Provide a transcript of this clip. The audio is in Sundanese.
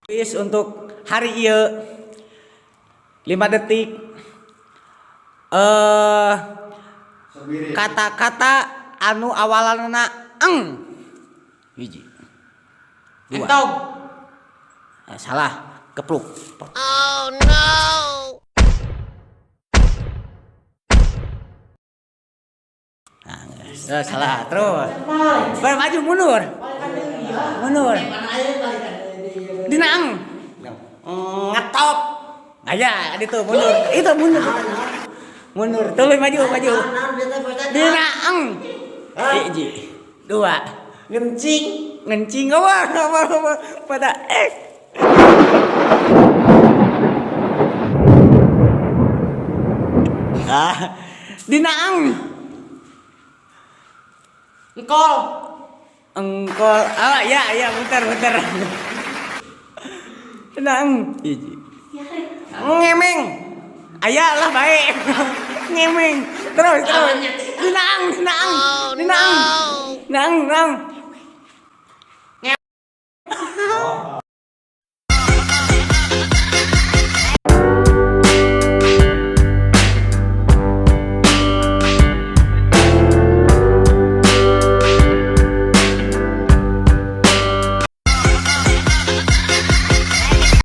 Kuis untuk hari ieu 5 detik. Kata-kata anu awalanna eng. Hiji. Dua. Entog. Eh, salah, kepluk. Oh no! Nah, salah, terus. Baru maju mundur. Mundur. Dina eng. Ngetop. Aya, itu mundur. Itu mundur. Mundur, tuluy maju, maju. Dina eng. Hiji. Dua. Ngencing. Ngencing apa apa apa pada eh. Ah, dina eng. Engkol. Engkol. Ah, ya, ya, bentar, bentar. Dina eng. Hiji. Ngemeng. Aya lah baik. Ngemeng. Terus, terus. Dina eng, dina eng. Oh Dina eng. no! Dina eng, dina eng.